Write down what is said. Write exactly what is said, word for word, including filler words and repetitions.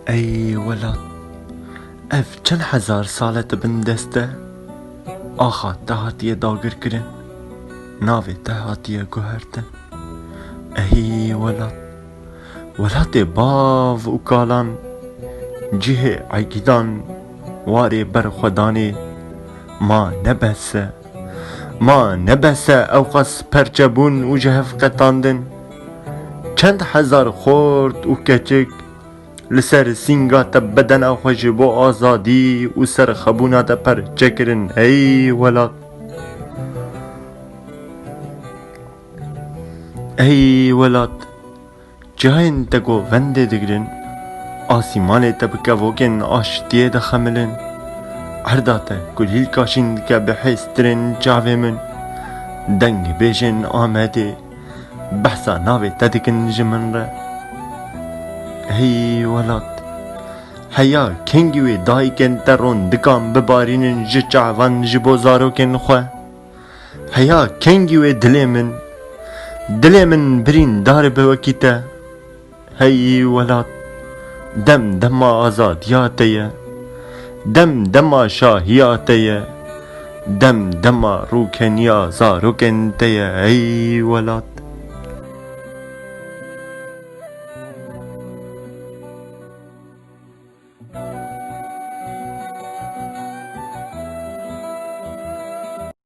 Ey welat, ev çend hezar sal e tu bin dest e? Axa te hatiye dagirkirin, navê te hatiye guhertin. Ey welat, welatê bav û kalan, cihê egîdan, warê berxwedanê, ma ne bes e. Ma ne bes e ewqas perçebûn û ji hev qetandin. Çend hezar xort û keçik li ser sînga te bedena xwe ji bo azadî û serxebûna te perçe kirin. Ey welat! Ey welat! Çiyayên te govendê digirin, asîmanê te bi kevokên aştiyê dixemilin. Erda te kulîlka şîn dike bi hêstirên çavê min. Dengê bêjên Amedê behsa navê te dikin ji min re. Ey welat! Heya kengî wê dayikên te rondikan bibarînin ji çavan ji bo zarokên xwe? Heya kengî wê dilê min, dilê min birîndar be wekî te? Hey welat, dem dema azadiya te ye, dem dema şahiya te ye, dem dema rûkeniya zarokên te ye, hey welat.